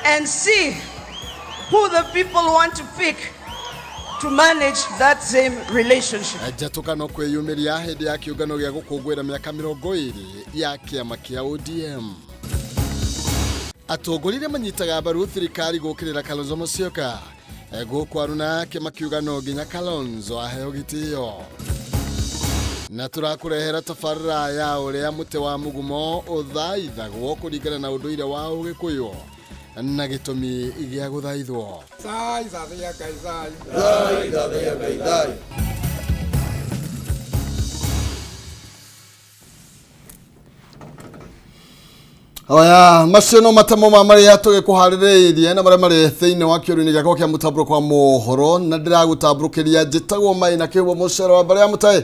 and see who the people want to pick to manage that same relationship. Njatũkano kwĩyumĩria hĩndĩ ya kĩũngano gĩa gũkũngũĩra mĩaka 20 ya kĩama kĩa ODM. Atongoria arĩa manyitaga mbaru thirikari gũkĩrĩra Kalonzo Musyoka gũkũ aruna ake makiuga no nginya Kalonzo aheo gĩtĩo. Na tũrakũrehera tabarĩra ya ũrĩa mũtĩ wa mũgumo ũthaithagwo kũringana na ũndũire wa Ũgĩkũyũ na gĩtũmi gĩa gũthaithwo. Oya, macio no matemo ma marĩa tũgĩkũharĩrĩirie na marĩa marĩ thĩinĩ wa kĩũru-inĩ gĩakwa kĩa mũtambũrũko wa mohoro, na ndĩragũtambũrũkĩria njĩtagwo Maina Kĩhumo mũcere wa mbarĩ ya mũtaĩ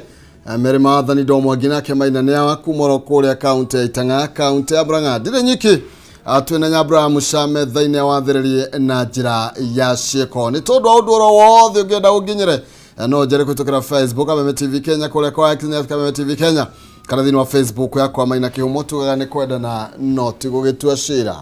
Mary Maathani Ndomwangi nake Maina nĩ wa kuma oro kũrĩa kaũntĩ ya Itang'a, kaũntĩ ya Murang'a. Ndirĩ nyiki, twĩna Nyambura Mũcame thĩinĩ wa wathĩrĩrie na njĩra ya ciĩko. Nĩ tondũ wa ũndũ oro wothe ũngĩenda ũnginyĩre no njere kũhĩtũkĩra Facebook Kameme TV Kenya, kũrĩa kwa X Kameme TV Kenya, kana thĩinĩ wa Facebook yakwa Maina Kĩhumo. Tugaga nĩ kwendana no ti gũgĩtua cira.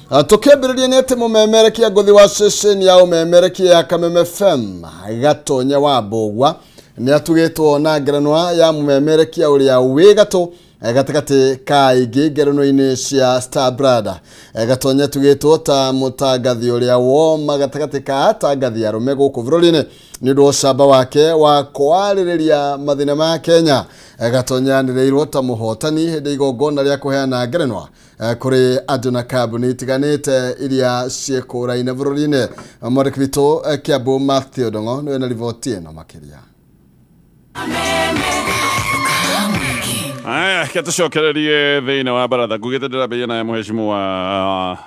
Tũkĩambĩrĩria nĩ atĩ mũmemerekia ngũthi wa ceceni ya ũmemerekia ya Kameme FM Gatonye wa Mbũgua nĩ atugĩtwo na ngerenwa ya mũmemerekia ũrĩa wĩ gatũ gatagatĩ ka aingĩ ngerenwa-inĩ cia Star Brother. Gatonye atugĩtwo ta mũtangathi ũrĩa woma gatagatĩ ka atangathi arũme gũkũ bũrũri-inĩ nĩ ũndũ wa ũcamba wake wa kwarĩrĩria mathĩna ma Kenya. Gatonye anĩrĩirwo ta mũhotani hĩndĩ igongona rĩa kũheana ngerenwa kũrĩ andũ na kambuni itiganĩte iria ciĩkũraine bũrũri-inĩ. Mwandĩki witũ Kiambu Matthew Ndong'o nĩwe na riboti ĩno makĩria. Aya, gätåcokererie thä wa baratha ngugä te ndä na mheshimiwa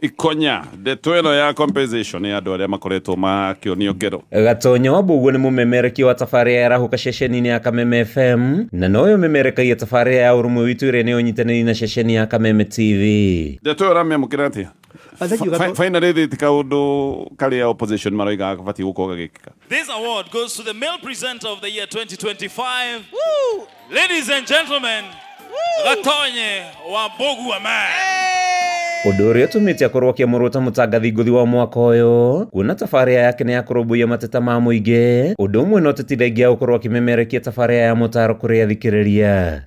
Ikonya ndeto ĩno ya compensation ya andũ arĩa makoretwo makĩonio ngero. Gatonye wa Mbũgua nĩ mũmemerekia wa tabarĩra ya Arahũka ceceni-inĩ ya Kameme FM, na noyo ũmemerekagia tabarĩra ya Ũrũmwe Witũ ĩrĩa nĩyo ũnyitanĩri na ceceni ya Kameme TV. Ndeto ĩyo ũramĩamũkĩra atĩa? Finally thĩ ti kaũndũ karĩa opposition maroiga gabatiĩ gũkorwo gagĩkĩka. This award goes to the male presenter of the year 2025. Woo! Ladies and gentlemen, Gatonye wa Mbũgua man. Ũndũ ũrĩa ũtũmĩte akorwo akĩamũrwo ta mũtangathi ngũthi wa mwaka ũyũ, kuona tabarĩra yake nĩ ya kũrũmbũiya mateta ma mũingĩ, ũndũ ũmwe na ũteti thengia gũkorwo akĩmemerekia tabarĩra ya mũtaro kũrĩ athikĩrĩria.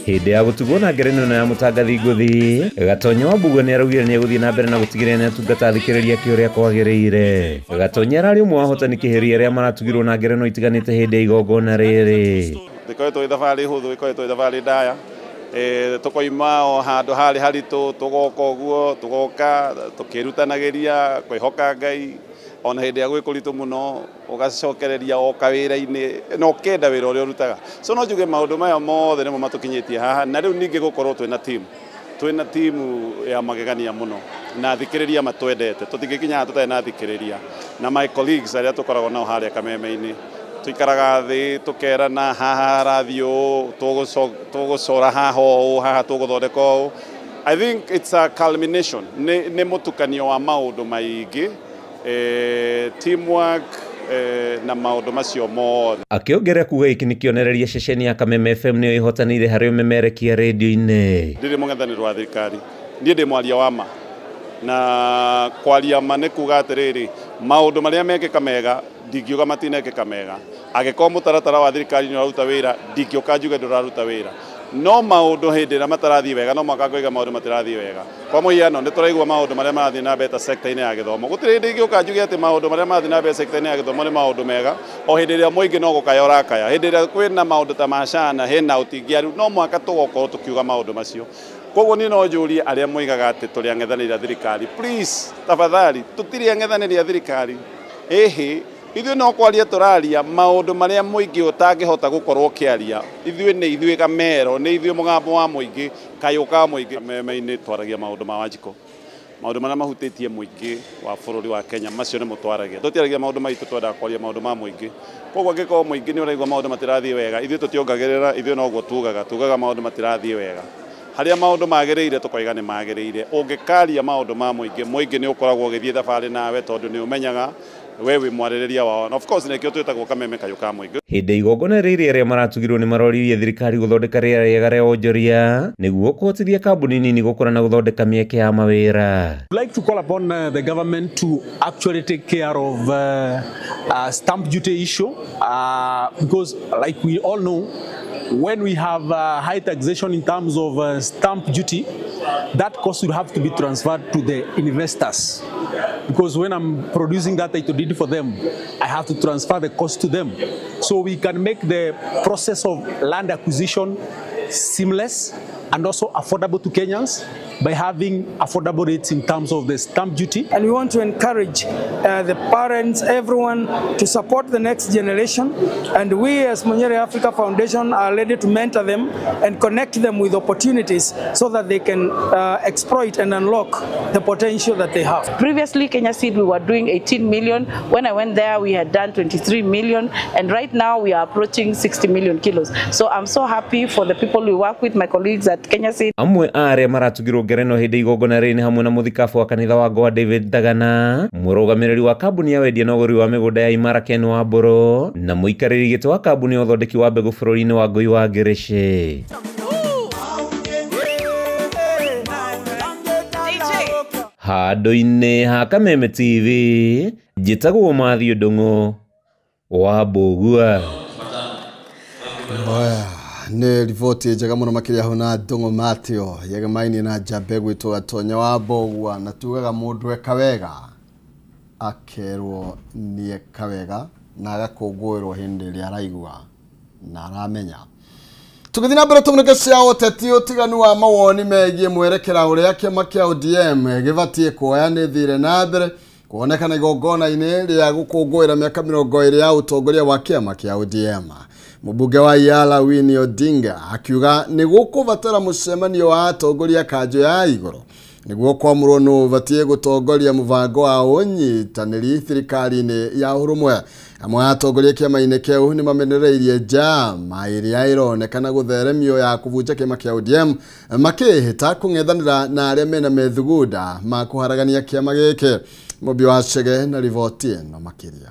Hĩndĩ ya gũtugwo na ngerenwa ĩno ya mũtangathi ngũthi, Gatonye wa Mbũgua nĩ araugire nĩ egũthiĩ na mbere na gũtigĩrĩra nĩ atungata athikĩrĩria ake ũrĩa kwagĩrĩire. Gatonye ararĩ ũmwe wa ahotani kĩhĩria arĩa maratugirwo na ngerenwa itiganĩte hĩndĩ ya igongona rĩrĩ. Ndĩkoretwo ĩ thabarĩ hũthũ, ĩkoretwo ĩ thabarĩ ndaya. Tũkoima o handũ harĩ haritũ, tũgoka ũguo, tũgoka tũkĩrutanagĩria kwĩhoka Ngai ona hĩndĩ ya gwĩ kũritũ mũno ũgacokereria o kawĩra-inĩ na ũkenda wĩra ũrĩa ũrutaga. So no njuge maũndũ maya mothe nĩmo matũkinyĩtie haha, na rĩu ningĩ gũkorwo twĩna timu ya magegania mũno na athikĩrĩria matwendete, tũtingĩkinya haha tũtarĩ na athikĩrĩria, na my colleagues arĩa tũkoragwo nao harĩa Kameme-inĩ tuikaraga thĩ tũkerana haha harathiĩ ũũ, tũgũcora haha ũũ, haha tũgũthondeka ũũ. I think it's a culmination, nĩ mũtukanio wa maũndũ maingĩ, teamwork na maũndũ macio mothe. Akĩongerera kuga gĩkĩ nĩ kĩonereria ceceni ya Kameme FM nĩyo ĩhotanĩire harĩ ũmemerekia rĩndiũ-inĩ. Ndirĩ mũng'ethanĩro wa thirikari, niĩ ndĩ mwaria wa ma, na kwaria ma nĩ kuga atĩrĩrĩ, maũndũ marĩa mekĩka mega ndingiuga matinekĩka mega, angĩkorwo mũtaratara wa thirikari nĩ ũraruta wĩra ndingĩũka njuge ndũraruta wĩra, no maũndũ hĩndĩ ĩrĩa matarathiĩ wega no mũhaka ngoiga maũndũ matirathiĩ wega. Kwa mũhiano nĩ tũraigua maũndũ marĩa marathiĩ na mbere ta sector-inĩ ya gĩthomo, gũtirĩ hĩndĩ ingĩũka njuge atĩ maũndũ marĩa marathiĩ na mbere sector-inĩ ya gĩthomo nĩ maũndũ mega, o hĩndĩ ĩrĩa mũingĩ no gũkaya ũrakaya, hĩndĩ ĩrĩa kwĩna maũndũ ta ma SHA na hena ũtingiaru no mũhaka tũgokorwo tũkiuga maũndũ macio. Koguo niĩ no njũrie arĩa moigaga atĩ tũrĩ ang'ethanĩri a thirikari, please tafadhali, tũtirĩ ang'ethanĩri a thirikari. Ĩhĩ, ithuĩ no kwaria tũraria maũndũ marĩa mũingĩ ũtangĩhota gũkorwo ũkĩaria. Ithuĩ nĩ ithuĩ Kamero, nĩ ithuĩ mũgambo wa mũingĩ, kayũ ka mũingĩ. Kameme-inĩ twaragia maũndũ ma Wanjikũ, maũndũ marĩa mahutĩtie mũingĩ wa bũrũri wa Kenya, macio nĩmo twaragia. Tũtiaragia maũndũ maitũ, twendaga kwaria maũndũ ma mũingĩ. Koguo angĩkorwo mũingĩ nĩ ũraigua maũndũ matirathiĩ wega, ithuĩ tũtiongagĩrĩra, ithuĩ noguo tugaga, tugaga maũndũ matirathiĩ wega. Haria maundu magiriire tukoiga ni magiriire. Ungikaria maundu ma muingi, muingi ni ukoragwo ugithie thabari nawe tondu ni umenyaga we wi mwaririria wao. Na of course nikio twitagwo kameme kayu ka muingi. Hindi igongona riri aria maratugirwo ni maroririe thirikari guthondeka riera riega ria wonjoria niguo kuhotithia kambuni nini gukura na guthondeka mieke ya mawira. I'd like to call upon the government to actually take care of stamp duty issue because like we all know, when we have high taxation in terms of stamp duty, that cost will have to be transferred to the investors. Because when I'm producing that title deed for them, I have to transfer the cost to them. So we can make the process of land acquisition seamless and also affordable to Kenyans by having affordable rates in terms of the stamp duty. And we want to encourage the parents, everyone, to support the next generation. And we as Munyere Africa Foundation are ready to mentor them and connect them with opportunities so that they can exploit and unlock the potential that they have. Previously, Kenya Seed, we were doing 18 million. When I went there, we had done 23 million. And right now, we are approaching 60 million kilos. So I'm so happy for the people we work with, my colleagues at Kenya Seed. Amwe aria maratugirwo ngereno hindi igongona riri ni hamwe na muthikabu wa kanitha wa Goa David Dagana, murugamiriri wa kambuni ya wendia na ũgũri wa mĩgũnda ya Imara Ken Wambũrũ, na mũikarĩri gĩtĩ wa kambuni ya ũthondeki wa mbegũ bũrũri-inĩ wa Ngũi wa Ngĩrĩcĩ. Handũ-inĩ ha Kameme TV, njĩtagwo Mathiũ Ndung'u wa Mbũgua. Nĩ riboti njega mũno makĩria hau na Ndung'u Matthew yegemainie na njamba ĩgwĩtwo Gatonya wa Mbũgua, na tugaga mũndũ eka wega akerwo nĩ eka wega na agakũngũĩrwo hĩndĩ ĩrĩa araigua na aramenya. Tũgĩthiĩ na mbere tũmũrĩke cia ũteti, ũtiganu wa mawoni megiĩ mwerekera ũrĩa kĩama kĩa ODM gĩbatiĩ kuoya nĩ thire na mbere kuonekana igongona-inĩ rĩa gũkũngũĩra mĩaka 20 ya ũtongoria wa kĩama kĩa ODM. Mũmbunge wa Yala Winnie Odinga akiuga nĩ gũkũbatara mũcemanio wa atongoria kanjũ ya igũrũ nĩguo kwamũrwo nũ ũbatiĩ gũtongoria mũbango wa ũnyitanĩri thirikari-inĩ ya ũrũmwe. Amwe a atongoria kĩama-inĩ kĩu nĩ mamenereirie njama ĩrĩa ĩronekana gũtheremio ya kũbunja kĩama kĩa ODM, makĩhĩta kũng'ethanĩra na arĩa mena methugunda ma kũharagania kĩama gĩkĩ. Mũmbi wa Chege na riboti ĩno makĩria.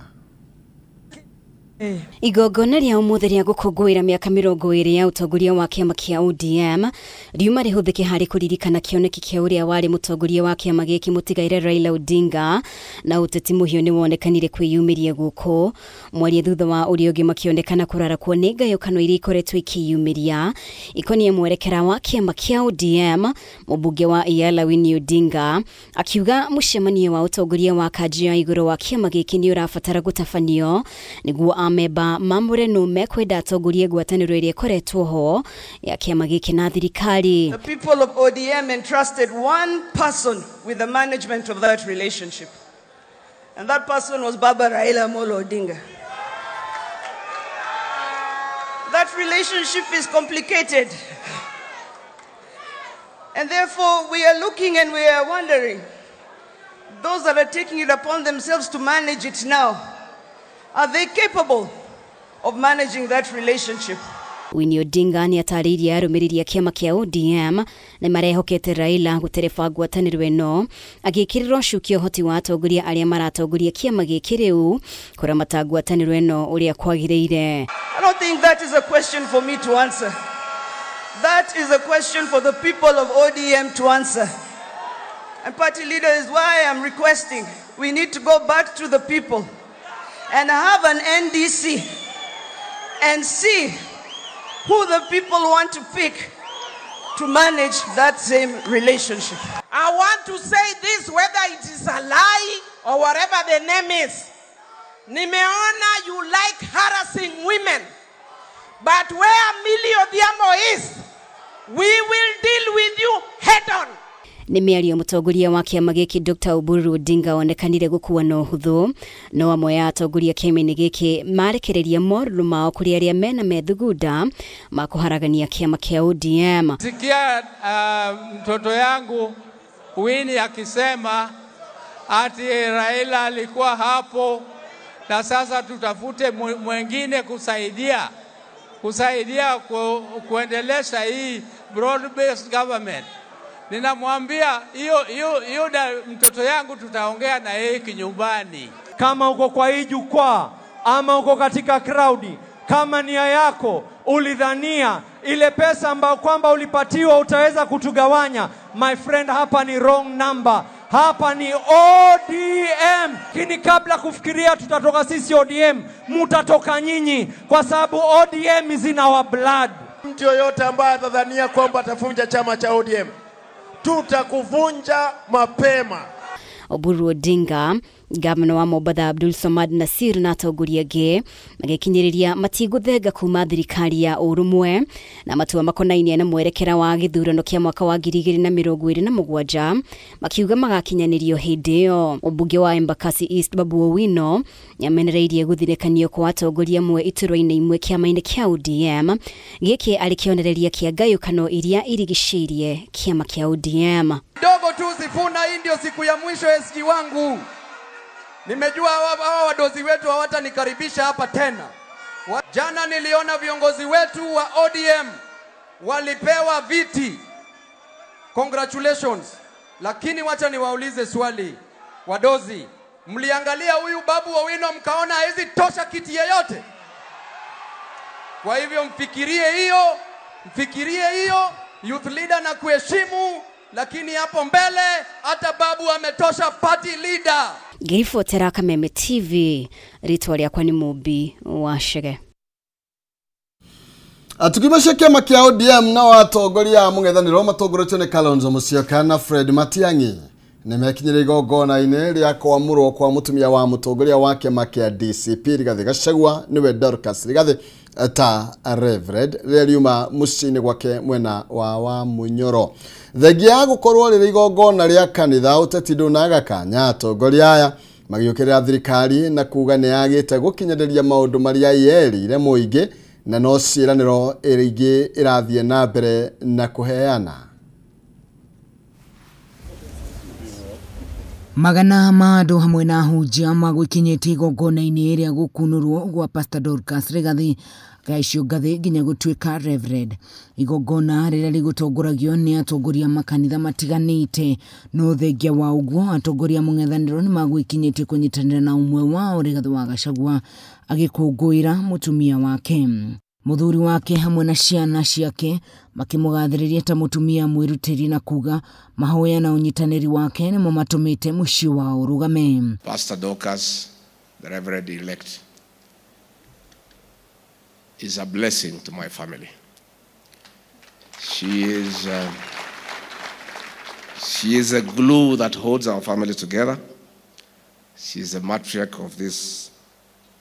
Igongona rĩa ũmũthĩ rĩa gũkũngũĩra mĩaka 20 ya ũtongoria wa kĩama kĩa ODM riuma rĩhũthĩke harĩ kũririkana kĩoneki kĩa ũrĩa warĩ mũtongoria wa kĩama gĩkĩ mũtigaire Raila Odinga, na ũteti mũhiũ nĩ wonekanire kwĩyumĩria gũkũ mwaria thutha wa ũrĩa ũngĩ makĩonekana kũrarakwo nĩ ngayũkano iria ikoretwo ikĩyumĩria ikoniĩ mwerekera wa kĩama kĩa ODM. Mũmbunge wa Yala Winnie Odinga akiuga mũcemanio wa ũtongoria wa kanjũ ya igũrũ wa kĩama gĩkĩ nĩ ũrabatara gũtabanio nĩguo ameba mamure no mekwenda atongorie ngwatanĩro ĩrĩa ĩkoretwo ho ya kĩama gĩkĩ na thirikari. The people of ODM entrusted one person with the management of that relationship, and that person was Baba Raila Amolo Odinga. That relationship is complicated, and therefore we are looking and we are wondering, those that are taking it upon themselves to manage it now, are they capable of managing that relationship? Winnie Odinga nĩ atarĩirie arũmĩrĩri a kĩama kĩa ODM nĩ marehokete Raila gũtereba ngwatanĩro ĩno, agĩkĩrĩrwo cuki ũhoti wa atongoria arĩa maratongoria kĩama gĩkĩ rĩu kũramata ngwatanĩro ĩno ũrĩa kwagĩrĩire. I don't think that is a question for me to answer. That is a question for the people of ODM to answer. And party leader is why I'm requesting we need to go back to the people and have an NDC and see who the people want to pick to manage that same relationship. I want to say this, whether it is a lie or whatever the name is. Nimeona you like harassing women, but where Millie Odhiambo is, we will deal with you head on. Nĩ mĩario mũtongoria wa kĩama gĩkĩ Dr. Oburu Odinga onekanire gũkua na ũhũthũ, no amwe a atongoria kĩama-inĩ gĩkĩ marekereria morũrũ mao kũrĩ arĩa mena methugunda ma kũharagania kĩama kĩa ODM. Sikia mtoto yangu Winnie akisema ati Raila alikuwa hapo na sasa tutafute mwengine kusaidia. kusaidia kuendelesha hii broad based government. Ninamwambia hiyo hiyo mtoto yangu tutaongea na yeye kinyumbani. Kama uko kwa hii jukwaa ama uko katika crowd, kama nia yako ulidhania ile pesa ambayo kwamba ulipatiwa utaweza kutugawanya, my friend, hapa ni wrong number. Hapa ni ODM. Lakini kabla kufikiria tutatoka sisi ODM, mutatoka nyinyi, kwa sababu ODM is in our blood. Mtu yoyote ambaye atadhania kwamba atavunja chama cha ODM, tutakuvunja mapema. Oburu Odinga, gavana wa Mombatha Abdul Samad Nasir na atongoria angĩ magĩkinyĩrĩria matigũthenga kuma thirikari ya ũrũmwe na matua makonainie na mwerekera wa gĩthurano kĩa mwaka wa 2027 makiuga magakinyanĩrio hĩndĩ ĩyo. Mũmbunge wa Embakasi East Babu Owino nĩamenereirie gũthirekanio kwa atongoria amwe iturwa-inĩ imwe kĩama-inĩ kĩa ODM, gĩkĩ arĩ kĩonereria kĩa ngayũkano iria irigicĩirie kĩama kĩa ODM. Dogo tu Sifuna, hii ndio siku ya mwisho SG wangu. Nimejua hawa wadozi wetu hawatanikaribisha hapa tena. Jana niliona viongozi wetu wa ODM walipewa viti. Congratulations. Lakini wacha niwaulize swali. Wadozi, mliangalia huyu Babu Owino mkaona hawezi tosha kiti yeyote? Kwa hivyo mfikirie hiyo, youth leader na kuheshimu, lakini hapo mbele hata Babu ametosha party leader. Ngĩribotera Kameme TV, rĩtwa rĩakwa nĩ Mũmbi wa Chege. Atukimashe kĩama kĩa ODM na atongoria a mũng'ethanĩro matongoretio nĩ Kalonzo Musyoka na Fred Matiang'i nĩmekinyire igongona-inĩ rĩa kwamũrwo kwa mũtumia wa mũtongoria wa kĩama kĩa DCP Rigathĩ Gachagua nĩwe Dorcas Rigathĩ ta Reverend rĩrĩa riuma mũciĩ-inĩ gwake mwena wa Munyoro. Thengia gũkorwo rĩrĩ igongona rĩa kanitha ũteti ndũnaga kanya, atongoria aya magĩũkĩrĩra thirikari na kuga nĩ yagĩte gũkinyanĩria maũndũ marĩa yerĩire mũingĩ na no ciĩranĩro ĩrĩa ĩrathiĩ na mbere na kũheana. Magana ma andũ hamwe na ahunjia magwĩkinyĩtie igongona-inĩ rĩa gũkunũrwo gwa Pastor Dorcas Rigathĩ gaicio ngathĩ nginya gũtuĩka Reverend. Igongona rĩrĩa rĩgũtongoragio nĩ atongoria makanitha matiganĩte, no thengia wa ũguo atongoria mũng'ethanĩro nĩ magwĩkinyĩtie kũnyitanĩra na ũmwe wao Rigathĩ wa Gachagua agĩkũngũĩra mũtumia wake. Mũthuri wake hamwe na ciana ciake makĩmũgathĩrĩria ta mũtumia mwĩrutĩri na kuga mahoya na ũnyitanĩri wake nĩmo matũmĩte mũciĩ wao ũrũgame. Pastor Dorcas, the Reverend elect, is a blessing to my family. She is a glue that holds our family together. She is the matriarch of this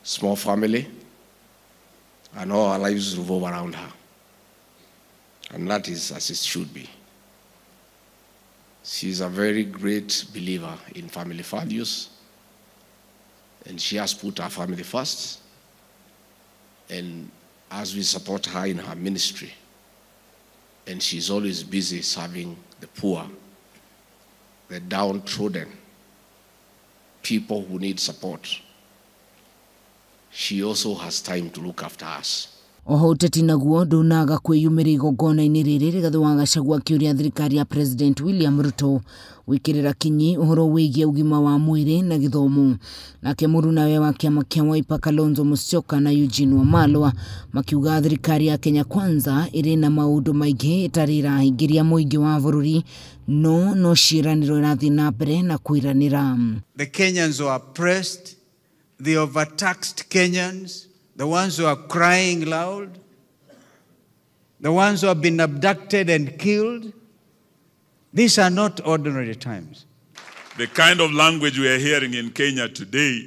small family, and all our lives revolve around her. And that is as it should be. She is a very great believer in family values, and she has put her family first. And as we support her in her ministry, and she's always busy serving the poor, the downtrodden, people who need support. She also has time to look after us. Oho ũteti naguo ndũnaga kwĩyumĩria igongona-inĩ rĩrĩ Rigathĩ wa Gachagua akĩũria thirikari ya President William Ruto gwĩkĩrĩra kinyi ũhoro wĩgiĩ ũgima wa mwĩrĩ na gĩthomo. Nake mũrunawe wa kĩama kĩa Wiper Kalonzo Musyoka na Eugene Wamalwa makiuga thirikari ya Kenya Kwanza ĩrĩ na maũndũ maingĩ ĩtarĩ ĩrahingĩria mũingĩ wa bũrũri no ciĩranĩro ĩrathiĩ na mbere na kwĩranĩra. The Kenyans who are oppressed, the overtaxed Kenyans, the ones who are crying loud, the ones who have been abducted and killed. These are not ordinary times. The kind of language we are hearing in Kenya today,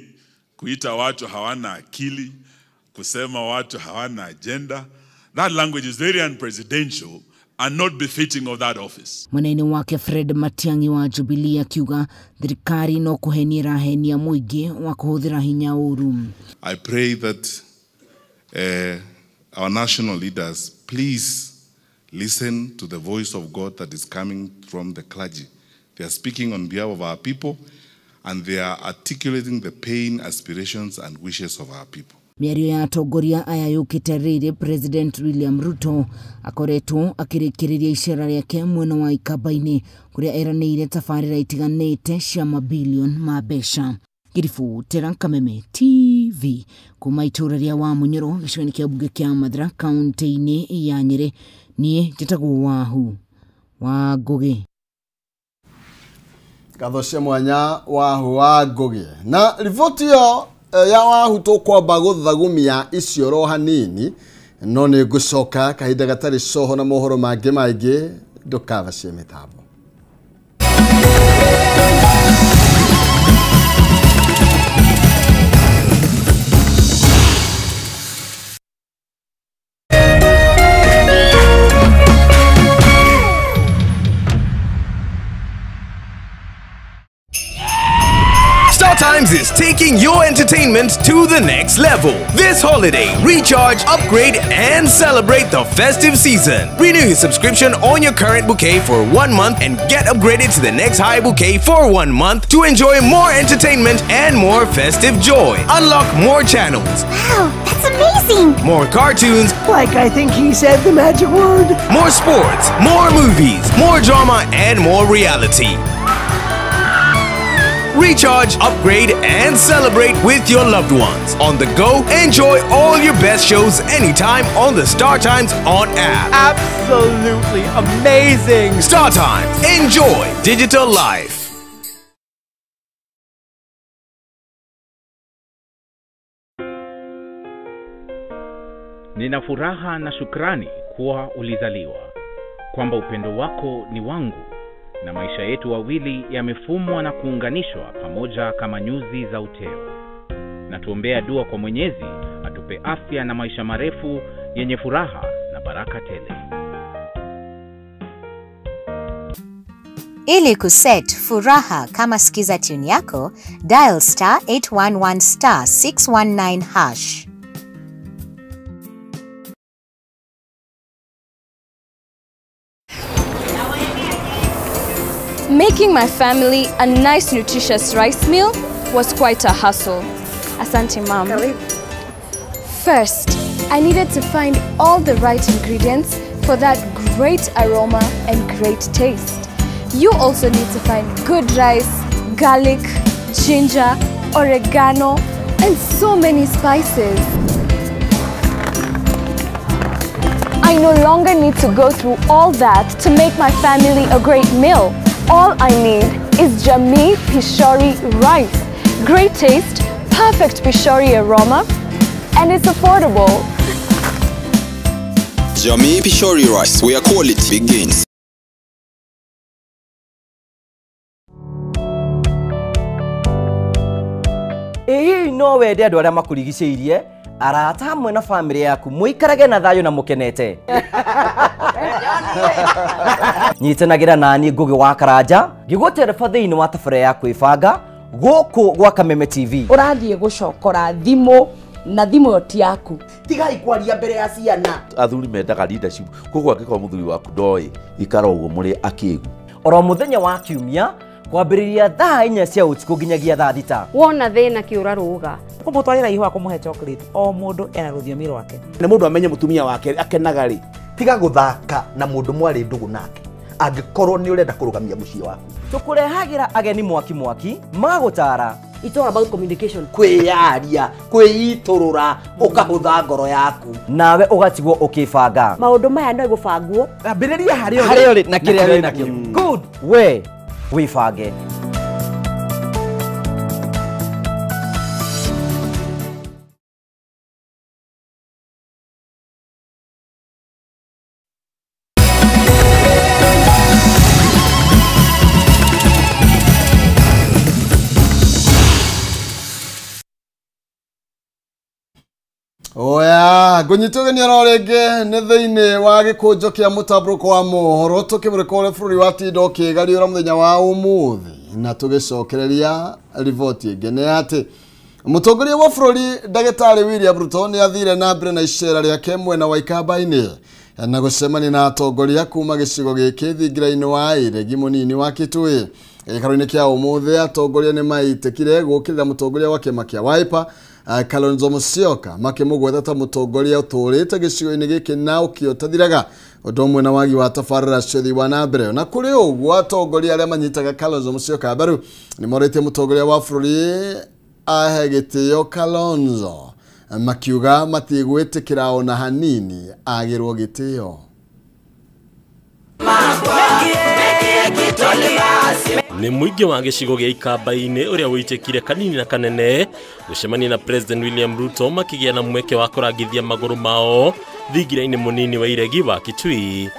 kuita watu hawana akili, kusema watu hawana agenda, that language is very unpresidential and not befitting of that office. Mwena-inĩ wake Fred Matiang'i wa Jubilee akiuga thirikari no kũhenia ĩrahenia mũingĩ wa kũhũthĩra hinya ũru. I pray that our national leaders please listen to the voice of God that is coming from the clergy. They are speaking on behalf of our people, and they are articulating the pain, aspirations, and wishes of our people. Mĩario ya atongoria aya yũkĩte rĩrĩ President William Ruto akoretwo akĩrĩkĩrĩria icera rĩake mwena wa Ikamba-inĩ kũrĩa eranĩire tabarĩra itiganĩte cia mabilioni ma mbeca. Ngĩribotera Kameme TV kuma itũũra rĩa Wamunyoro gĩcigo-inĩ kĩa mbunge kĩa Mathira kaunti-inĩ ya Nyĩrĩ, niĩ njĩtagwo Wahu wa Ngũgĩ. Ngatho cia mwanya Wahu wa Ngũgĩ. Na riboti ĩyo ya Wahu tũkwamba gũthagumia icioro hanini, no nĩ ngũcoka kahinda gatarĩ coho na mohoro mangĩ maingĩ, ndũkabacie mĩtambo. Times is taking your entertainment to the next level. This holiday, recharge, upgrade, and celebrate the festive season. Renew your subscription on your current bouquet for 1 month and get upgraded to the next high bouquet for 1 month to enjoy more entertainment and more festive joy. Unlock more channels. Wow, that's amazing! More cartoons. Like I think he said the magic word. More sports, more movies, more drama, and more reality. Recharge, upgrade, and celebrate with your loved ones. On the go, enjoy all your best shows anytime on the Star Times On app. Absolutely amazing! Star Times, enjoy digital life. Nina furaha na shukrani kuwa ulizaliwa, kwamba upendo wako ni wangu, na maisha yetu wawili yamefumwa na kuunganishwa pamoja kama nyuzi za uteo. Na tuombea dua kwa Mwenyezi atupe afya na maisha marefu yenye furaha na baraka tele. Ili kuset furaha kama skiza tune yako, dial star 811 star 619 hash. Making my family a nice nutritious rice meal was quite a hustle. Asante, Mom. First, I needed to find all the right ingredients for that great aroma and great taste. You also need to find good rice, garlic, ginger, oregano, and so many spices. I no longer need to go through all that to make my family a great meal. All I need is Jamii Pishori rice. Great taste, perfect Pishori aroma, and it's affordable. Jamii Pishori rice, where quality begins. Ĩĩ no wende andũ arĩa makũrigicĩirie, arata hamwe na famĩlĩ yaku mũikarage na thayũ na mũkenete. Nyitanagĩra nani Ngũgĩ wa Karanja ngĩgũtereba thĩinĩ wa tabarĩra ya kwĩbanga gũkũ gwa Kameme TV. Ũrathiĩ gũcokora thimũ na thimũ ĩyo ti yaku. Tigai kwaria mbere ya ciana. Athuri mendaga leadership, koguo angĩkorwo mũthuri waku ndoĩ ikara ũguo mũrĩ akĩgu. Oro mũthenya wa kiumia kwambĩrĩria thaa 4 cia ũtukũ nginyagia thaa 6. Wona thĩna kĩũra rũga. Kũmũtwarĩra ihũa kũmũhe chocolate, o mũndũ ena rũthiomi rwake. Nĩ mũndũ amenye mũtumia wake akenaga rĩ, tiga gũthaka na mũndũ mwarĩ ndũgũ nake angĩkorwo nĩ ũrenda kũrũgamia mũciĩ waku. Tũkũrehagĩra ageni mwaki mwaki magũtara. It's all about communication. Kwĩyaria, kwĩitũrũra, ũkahũtha ngoro yaku. Nawe ũgatigwo ũkĩbanga. Maũndũ maya no gũbangwo. Ambĩrĩria harĩa ũrĩ na kĩrĩa wĩ nakĩo. Good. We wĩbange. Oya, ngũnyitwo ũgeni oro rĩngĩ nĩ thĩinĩ wa gĩkũnjo kĩa mũtambũrũko wa mohoro tũkĩmũrĩka ũrĩa bũrũri watinda ũkĩgariũra mũthenya wa ũmũthĩ na tũgĩcokereria riboti ĩngĩ nĩ atĩ mũtongoria wa bũrũri ndagĩtarĩ William Ruto nĩ athire na mbere na icera rĩake mwena wa Ikamba-inĩ na gũcemania na atongoria kuma gĩcigo gĩkĩ thingira-inĩ wa Iregi mũnini wa Kitui. Gĩikaro-inĩ kĩa ũmũthĩ atongoria nĩ maitĩkire gũkĩrĩra mũtongoria wa kĩama kĩa Wiper Kalonzo Musyoka makĩmũgweta ta mũtongoria ũtũũrĩte gĩcigo-inĩ gĩkĩ na ũkĩ ũtathiraga ũndũ ũmwe na wagi wa tabarĩra cia ũthii wa na mbere. Na kũrĩ ũguo atongoria arĩa manyitaga Kalonzo Musyoka mbaru nĩ morĩtie mũtongoria wa bũrũri ahe gĩtĩo Kalonzo makiuga matigwĩtĩkĩra ona hanini agĩrwo gĩtĩo. Nĩ mũingĩ wa gĩcigo gĩa Ikamba-inĩ ũrĩa wĩitĩkire kanini na kanene gũcemania na President William Ruto makĩgĩa na mweke wa kũrangithia magũrũ mao thingira-inĩ mũnini wa iregi wa Kitui.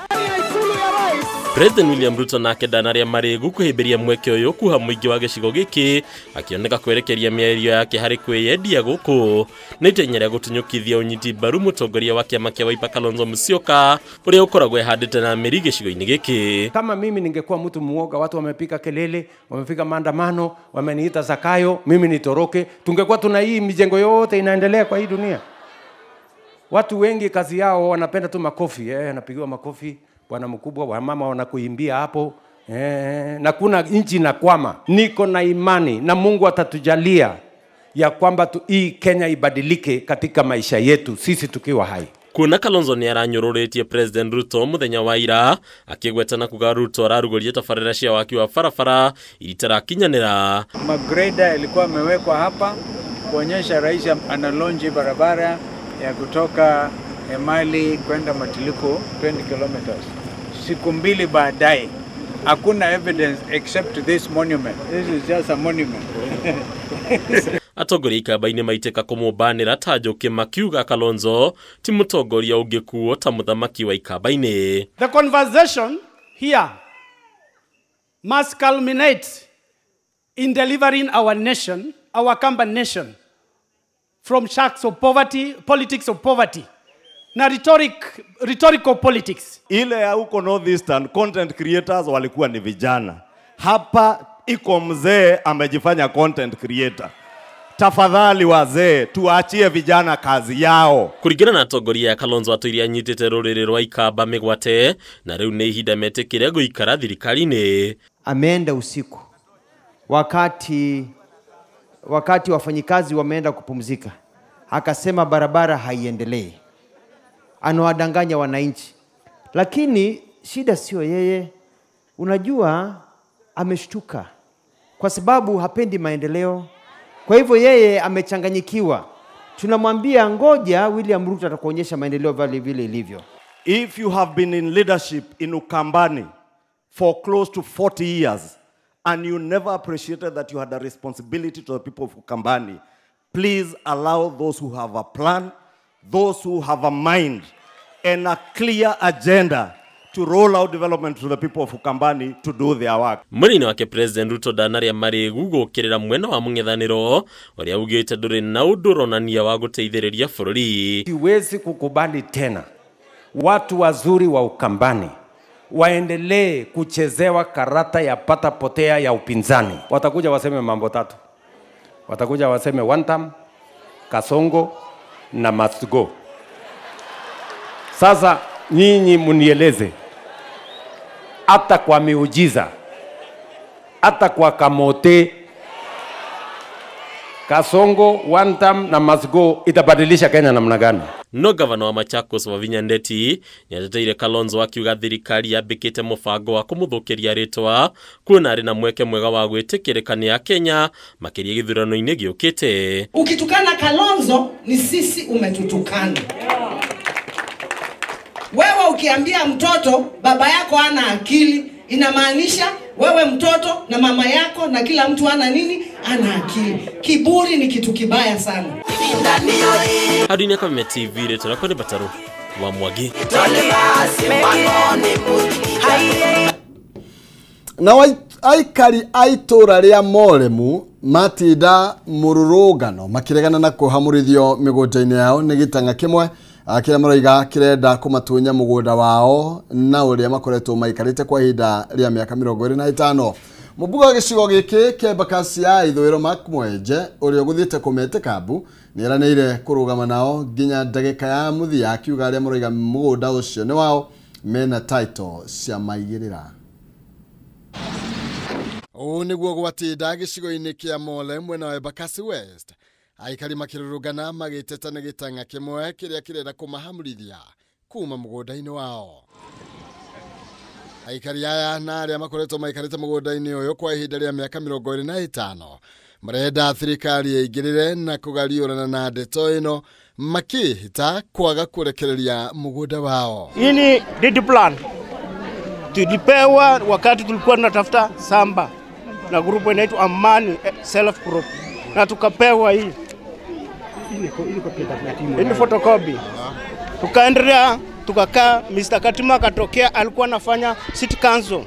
President William Ruto nake ndanaria marĩgu kũhĩmbĩria mweke ũyũ kuha mũingĩ wa gĩcigo gĩkĩ akĩoneka kwerekeria mĩario yake harĩ kwĩyendia gũkũ na itenya rĩa gũtunyũkithia ũnyiti mbaru mũtongoria wa kĩama kĩa Wiper Kalonzo Musyoka ũrĩa ũkoragwo ehandĩte na mĩri gĩcigo-inĩ gĩkĩ. Kama mimi ningekuwa mtu muoga, watu wamepiga kelele, wamepiga maandamano, wameniita Zakayo, mimi nitoroke, tungekuwa tuna hii mijengo yote inaendelea kwa hii dunia. Watu wengi kazi yao wanapenda tu makofi, anapigiwa makofi, bwana mkubwa, wamama wanakuimbia hapo, na kuna nchi inakwama. Niko na imani na Mungu atatujalia ya kwamba hii Kenya ibadilike katika maisha yetu sisi tukiwa hai. Kuona Kalonzo nĩ aranyũrũrĩtie President Ruto mũthenya wa ira akĩgweta na kuga Ruto ararugũria tabarĩra cia waki wa barabara itarakinyanĩra. Magreda ilikuwa amewekwa hapa kuonyesha rais analonji barabara ya kutoka Emali kwenda Matiliko 20 kilometers. Siku mbili baadaye hakuna evidence except this monument. This is just a monument. Atongoria Ikamba-inĩ maitĩka kũmũmbanĩra ta njũkĩ makiuga Kalonzo ti mũtongoria ũngĩkuo ta mũthamaki wa Ikamba-inĩ. The conversation here must culminate in delivering our nation, our Kamba nation, from sharks of poverty, politics of poverty, na rhetorical politics. Ile ya huko Northeastern content creators walikuwa ni vijana. Hapa iko mzee amejifanya content creator. Tafadhali wazee tuachie vijana kazi yao. Kuringana na atongoria ya Kalonzo atũire anyitĩte rũrĩrĩ rwa Ikamba mĩgwate na rĩu nĩ ihinda metĩkĩre gũikara thirikari-inĩ. Ameenda usiku wakati wafanyikazi wameenda kupumzika, akasema barabara haiendelei. Anawadanganya wananchi. Lakini shida sio yeye. Unajua ameshtuka kwa sababu hapendi maendeleo. Kwa hivyo yeye amechanganyikiwa. Tunamwambia ngoja William Ruto atakuonyesha maendeleo vile vile ilivyo. If you have been in leadership in Ukambani for close to 40 years and you never appreciated that you had a responsibility to the people of Ukambani, please allow those who have a plan, those who have a mind and a clear agenda to roll out development to the people of Ukambani to do their work. Mwena-inĩ wake President Ruto ndanaria marĩgu gũkĩrĩra mwena wa mũng'ethanĩro ũrĩa ugĩte ndũrĩ na ũndũ ũronania wa gũteithĩrĩria bũrũri. Siwezi kukubali tena watu wazuri wa Ukambani waendelee kuchezewa karata ya pata potea ya upinzani. Watakuja waseme mambo tatu. Watakuja waseme one term, Kasongo na must go. Sasa nyinyi munieleze, hata kwa miujiza, hata kwa kamote, Kasongo, one term na must go itabadilisha Kenya namna gani? No gavana wa Machakos Wavinya Ndeti nĩateteire Kalonzo akiuga thirikari yambĩkĩte mũbango wa kũmũthũkĩria rĩtwa kuona arĩ na mweke mwega wa gwĩtĩkĩrĩka nĩ Akenya makĩria gĩthurano-inĩ gĩũkĩte. Ukitukana Kalonzo ni sisi umetutukana. Wewe ukiambia mtoto baba yako hana akili, inamaanisha wewe mtoto na mama yako na kila mtu ana nini? Ana akili. Kiburi ni kitu kibaya sana. Hadi Kameme TV rĩtwa rĩakwa nĩ Bataru wa Mwangi. Na aikari a itũra rĩa Moremu matinda mũrũrũngano makĩregana na kũhamũrithio mĩgũnda-inĩ yao nĩ gĩtang'a kĩmwe kĩrĩa maroiga kĩrenda kũmatunya mũgũnda wao na ũrĩa makoretwo maikarĩte kwa ihinda rĩa mĩaka 25. Mũmbunge wa gĩcigo gĩkĩ kĩa Embakasi ya Ithũĩro Mark Mwenje ũrĩa ũgũthiĩte kũmete kambu nĩeranĩire kũrũgama nao nginya ndagĩka ya mũthia akiuga arĩa maroiga mũgũnda ũcio nĩ wao mena title cia maigĩrĩra. Ũũ nĩguo gwatinda gĩcigo-inĩ kĩa Mole mwena wa Embakasi West, aikari makĩrũrũngana magĩteta nĩ gĩtang'a kĩmwe kĩrĩa kĩrenda kũmahamũrithia kuma mũgũnda-inĩ wao. Aikari aya na arĩa makoretwo maikarĩte mũgũnda-inĩ ũyũ kwa ihinda rĩa mĩaka 25 marenda thirikari ĩingĩrĩre na kũgariũrana na ndeto ĩno makĩhĩta kwaga kũrekereria mũgũnda wao. Hii ni deed plan tulipewa wakati tulikuwa tunatafuta samba na grupu inaitwa Amani Self Group, na tukapewa hii ni photocopy. Tukaendelea tukakaa, Mr. Katima akatokea, alikuwa anafanya city council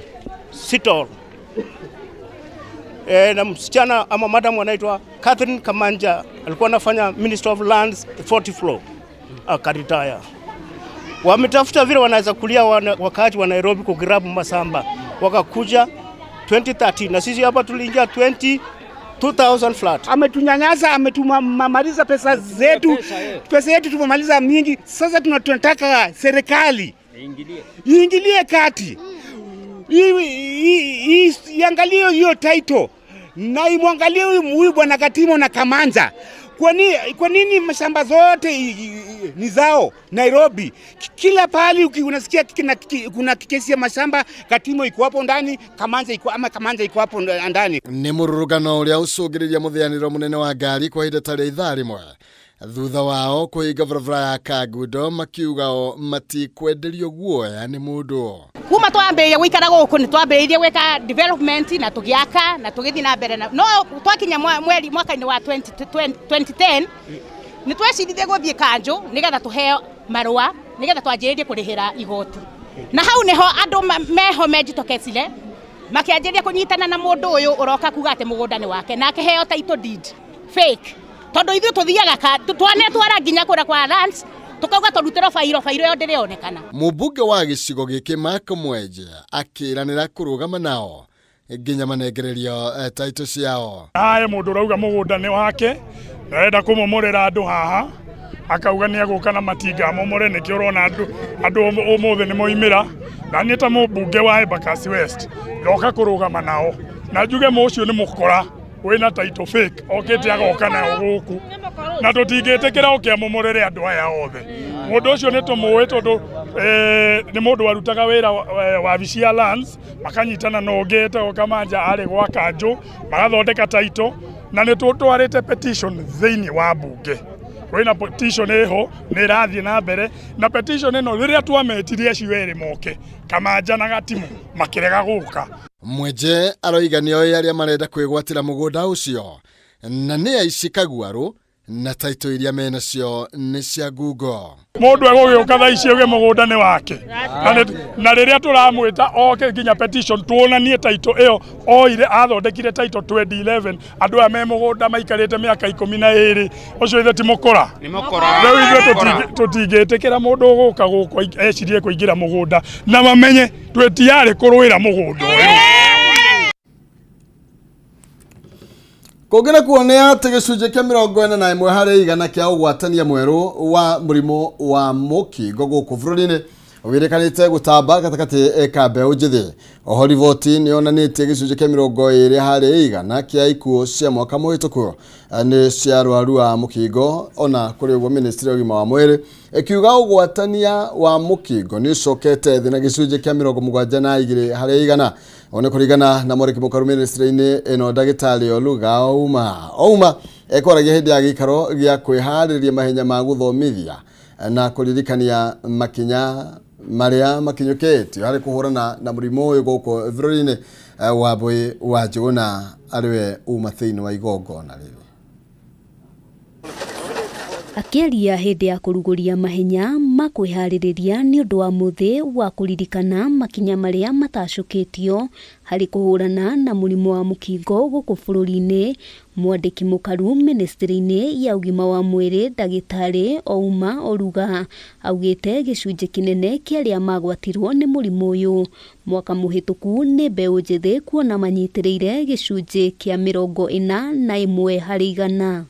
Sitol. Na msichana ama madam anaitwa Catherine Kamanja alikuwa anafanya Minister of Lands 40 floor, akaretire. Wametafuta vile wanaweza kulia wakati wa Nairobi kugrab masamba, wakakuja 2013 na sisi hapa tuliingia 2000 flat. Ametunyanyasa, ametumaliza pesa zetu, pesa yetu tumemaliza mingi. Sasa tunataka serikali iingilie kati, iangalie hiyo title na imwangalie huyu bwana Katimo na Kamanja. Kwa nini mashamba zote ni zao Nairobi? Kila pahali unasikia kuna kesi ya mashamba, Katimo iko hapo ndani, Kamanja iko ama Kamanja iko hapo ndani. Nĩ mũrũrũngano ũrĩa ũcũngĩrĩria mũthĩanĩro mũnene wa ngari kwa ihinda ta rĩa ithaa rĩmwe thutha wao kũhinga barabara ya Kangundo makiuga o matikwenderio guoya nĩ mũndũ. Kuma twambĩrĩria gũikara gũkũ nĩ twambĩrĩirie gwĩka development na tũgĩaka na tũgĩthiĩ na mbere, no twakinya mweri mwaka-inĩ wa 2010 nĩ tweciririe gũthiĩ kanjũ nĩgetha tũheo marũa nĩgetha twanjĩrĩrie kũrĩhĩra igoti, na hau nĩho andũ meho mejitokecire makĩanjĩrĩria kũnyitana na mũndũ ũyũ ũroka kuga atĩ mũgũnda nĩ wake na akĩheo title deed fake, tondũ ithuĩ tũthiaga twanetwara nginya kũrĩa kwa lands tukauga tũrutĩrwo bairo ĩyo ndĩrĩonekana. Mũmbunge wa gĩcigo gĩkĩ Mark Mwenje akĩranĩra kũrũgama nao nginya manengererio title ciao. Haya, mũndũ ũrauga mũgũnda nĩ wake na arenda kũmomorera andũ haha, akauga nĩ egũka na matinga amomore, nĩkĩo ũrona andũ ũmũthĩ nĩ moimĩra. Na niĩ ta mũmbunge wa Embakasi West ndoka kũrũgama nao na njuge mũcio nĩ mũkora wĩna title fake okĩte agoka nayo gũkũ, na tũtingĩtĩkĩra oke amomorere andũ aya othe. Mũndũ ũcio nĩ tũmũĩ tondũ nĩ mũndũ warutaga wĩra wabici ya lands, makanyitana na ũngĩ etagwo Kamanja arĩ gwa kanjũ, magathondeka title, na nĩ tũtwarĩte petition thĩinĩ wa mbunge. Kwĩna petition ĩho nĩ ĩrathiĩ na mbere, na petition ĩno rĩrĩa twametirie acio erĩ moke, Kamanja na Gatimu makĩrega gũka. Mwenje aroiga nĩoĩ arĩa marenda kwĩgwatĩra mũgũnda ũcio na nĩ aici kaguarũ na title iria menacio nĩ cia Google. Mũndũ egũgĩũka thaa ici auge mũgũnda nĩ wake, na rĩrĩa tũramwĩta oke nginya petition tuonanie title ĩyo oire athondekire title 2011, andũ aya me mũgũnda maikarĩte mĩaka 12, ũcio ithe ti mũkora. Rĩu ithuĩ tũtingĩtĩkĩra mũndũ ũgũka gũkũ ecirie kũingĩra mũgũnda, na mamenye twĩtiarĩ kũrũĩra mũgũnda ũyũ. Kũngĩ nakuo nĩ atĩ gĩcunjĩ kĩa 41 harĩ igana kĩa ũgwatania mwerũ wa mũrimũ wa mũkingo gũkũ bũrũri-inĩ wĩrĩkanĩte gũtamba gatagatĩ ka mbeũ njĩthĩ. Oho riboti nĩ yonanĩtie gĩcunjĩ kĩa 20 harĩ igana kĩa ikuũ cia mwaka mũhĩtũku nĩ cia arwaru a mũkingo. Ona kũrĩ ũguo, ministry ya ũgima wa mwĩrĩ ĩkiuga ũgwatania wa mũkingo nĩ ũcokete thĩ na gĩcunjĩ kĩa 72 harĩ igana. One kũringana na mwandĩki mũkaru ministry-inĩ ĩno ndagĩtarĩ Oluga Ouma. Ouma ekwaragia hĩndĩ ya gĩikaro gĩa kwĩharĩria mahenya ma gũthomithia na kũririkania makinya marĩa makinyũkĩtio harĩ kũhũrana na mũrimũ ũyũ gũkũ bũrũri-inĩ. Wambui wa Njũgũna arĩwe uma thĩinĩ wa igongona rĩrĩ. Akĩaria hĩndĩ ya kũrugũria mahenya ma kwĩharĩrĩria nĩ ũndũ wa mũthĩ wa kũririkana makinya marĩa matacũkĩtio harĩ kũhũrana na mũrimũ wa mũkingo gũkũ bũrũri-inĩ, mwandĩki mũkaru ministry-inĩ ya ũgima wa mwĩrĩ ndagĩtarĩ Ouma Oruga augĩte gĩcunjĩ kĩnene kĩa arĩa magwatirwo nĩ mũrimũ ũyũ mwaka mũhĩtũku nĩ mbeũ njĩthĩ, kuona manyitĩrĩire gĩcunjĩ kĩa 41 harĩ igana.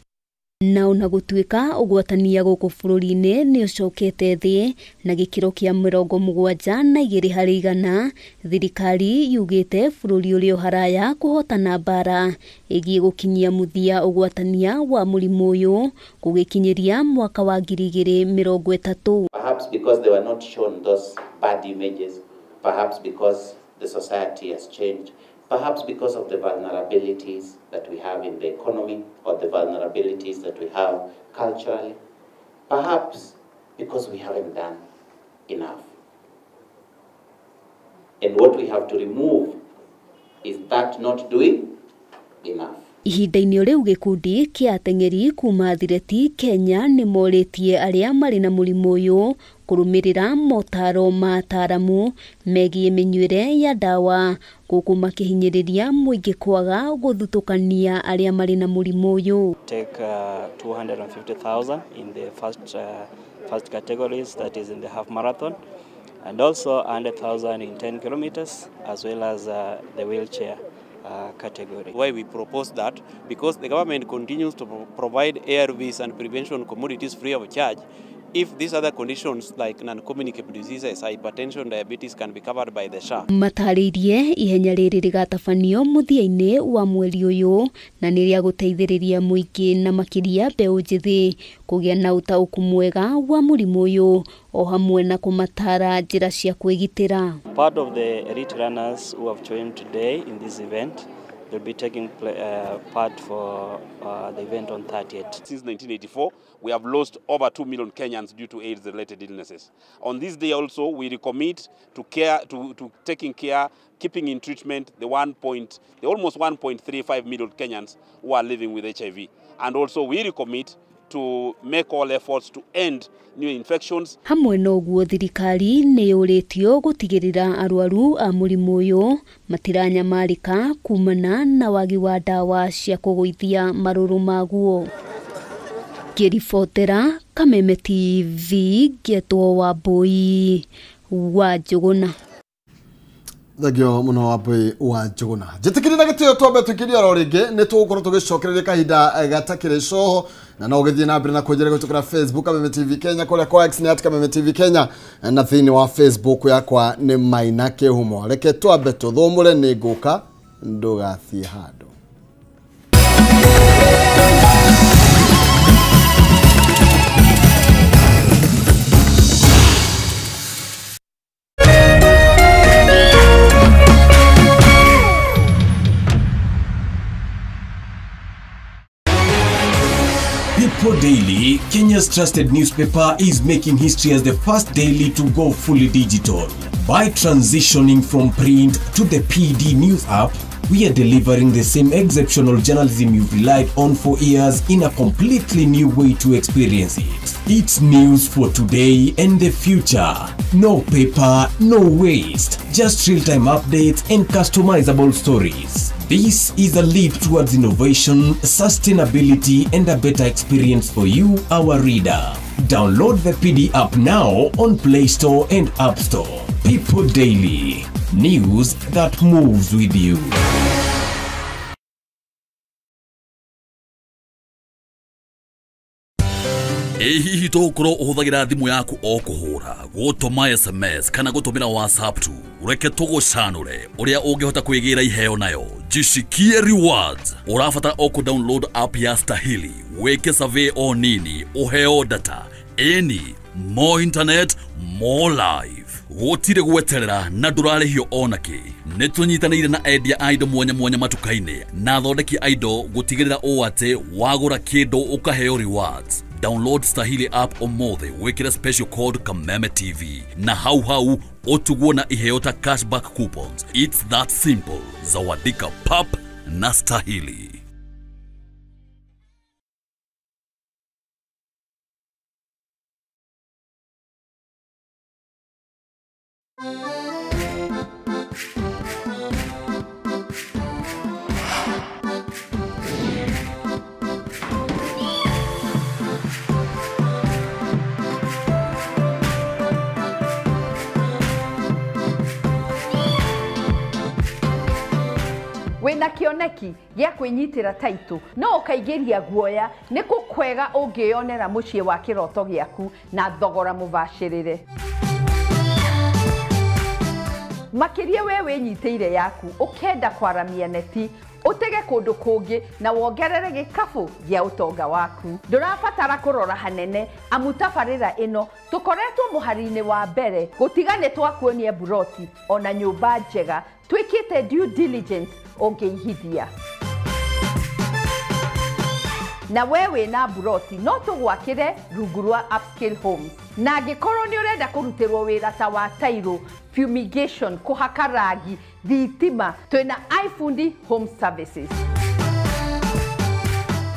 Na ona gũtuĩka ũgwatania gũkũ bũrũri-inĩ nĩ ũcokete thĩ na gĩkĩro kĩa 72 harĩ igana, thirikari yugĩte bũrũri ũrĩ o haraya kũhotana mbara ĩgiĩ gũkinyia mũthia ũgwatania wa mũrimũ ũyũ gũgĩkinyĩria mwaka wa 2030. Perhaps because they were not shown those bad images, perhaps because the society has changed, perhaps because of the vulnerabilities that we have in the economy or the vulnerabilities that we have culturally, perhaps because we haven't done enough. And what we have to remove is that not doing enough. Ihinda-inĩ rĩu gĩkundi kĩa ateng'eri kuma Athireti Kenya nĩ morĩtie arĩa marĩ na mũrimũ ũyũ kũrũmĩrĩra motaro ma ataaramu megiĩ mĩnyuĩre ya ndawa gũkũ makĩhinyĩrĩria mũingĩ kwaga gũthutũkania arĩa marĩ na mũrimũ ũyũ. Take 250,000 in the first categories, that is in the half marathon, and also 100,000 in 10 kilometers, as well as the wheelchair category. Why we propose that? Because the government continues to provide ARVs and prevention commodities free of charge. If these other conditions like non-communicable diseases, hypertension, diabetes can be covered by the SHA. Matarĩirie ihenya rĩrĩ rĩgatabanio mũthia-inĩ wa mweri ũyũ na nĩ rĩa gũteithĩrĩria mũingĩ na makĩria mbeũ njĩthĩ kũgĩa na ũtaũku mwega wa mũrimũ ũyũ o hamwe na kũmatara njĩra cia kwĩgitĩra. Part of the elite runners who have joined today in this event will be taking part for the event on 30th. Since 1984, we have lost over 2 million Kenyans due to AIDS-related illnesses. On this day also, we recommit to care, to taking care, keeping in treatment the almost 1.35 million Kenyans who are living with HIV. And also we recommit to make all efforts to end new infections. Hamwe na ũguo thirikari nĩ yũrĩtio gũtigĩrĩra arwaru a mũrimũ ũyũ matiranyamarĩka kumana na wagi wa ndawa cia kũgũithia marũrũ maguo. Ngĩribotera Kameme TV ngĩetwo Wambui wa Njũgũna. Thengio muno Wambui wa Njũgũna. Njĩtĩkĩria na gĩtĩo twambe tũikĩrie oro rĩngĩ nĩ tũgũkorwo tũgĩcokereria kahinda gatakĩrĩ coho na no ũgĩthiĩ na mbere na kũnjĩra gũtũkĩra Facebook Kameme TV Kenya, kũrĩa kwa X nĩ @Kameme TV Kenya, na thĩinĩ wa Facebook yakwa nĩ Maina Kĩhumo. Reke twambe tũthũmũre, nĩ ngũka ndũgathiĩ handũ. People Daily, Kenya's trusted newspaper, is making history as the first daily to go fully digital. By transitioning from print to the PD News app, we are delivering the same exceptional journalism you've relied on for years in a completely new way to experience it. It's news for today and the future. No paper, no waste, just real-time updates and customizable stories. This is a leap towards innovation, sustainability, and a better experience for you, our reader. Download the PD app now on Play Store and App Store. People Daily, news that moves with you. Ĩ hihi tũgũkorwo ũhũthagĩra thimũ yaku o kũhũra, gũtũma SMS kana gũtũmĩra WhatsApp tu? Reke tũgũcanũre ũrĩa ũngĩhota kwĩgĩra iheo nayo. Jishikie rewards. Ũrabatara o kũ download app ya Stahili, wĩke survey o nini, ũheo data. Ĩni, more internet, more life. Gũtirĩ gweterera na ndũrarĩhio onakĩ. Nĩ tũnyitanĩire na endia a indo mwanya mwanya matuka-inĩ na athondeki a indo gũtigĩrĩra ũũ atĩ wagũra kĩndũ ũkaheo rewards. Download Stahili app ũmũthĩ wĩkĩre special code Kameme TV na hau hau ũtugwo na iheo ta cashback coupons. It's that simple. Zawadika pap na Stahili. Wina kĩoneki gĩa kwĩnyitĩra taitũ no ũkaingĩria guoya nĩ kũkwega ũngĩyonera mũciĩ wa kĩroto gĩaku na thogora mũbacĩrĩre. Makĩria we wĩnyitĩire yaku ũkenda kwaramia neti utege kundu kungi na wongerere gikabu gia utonga waku. Ndurabatara kurora hanene amu tabarira ino tukoretwo muhari-ini wa mbere gutiga ni twakuonia buroti ona nyumba njega twikite due diligence ungiihithia. Na wewe na buroti no tugwakire rungu rwa Upscale Homes. Na angikorwo ni urenda kurutirwo wira ta wa tairo, fumigation, kuhaka rangi, thitima, twina iFundi Home Services.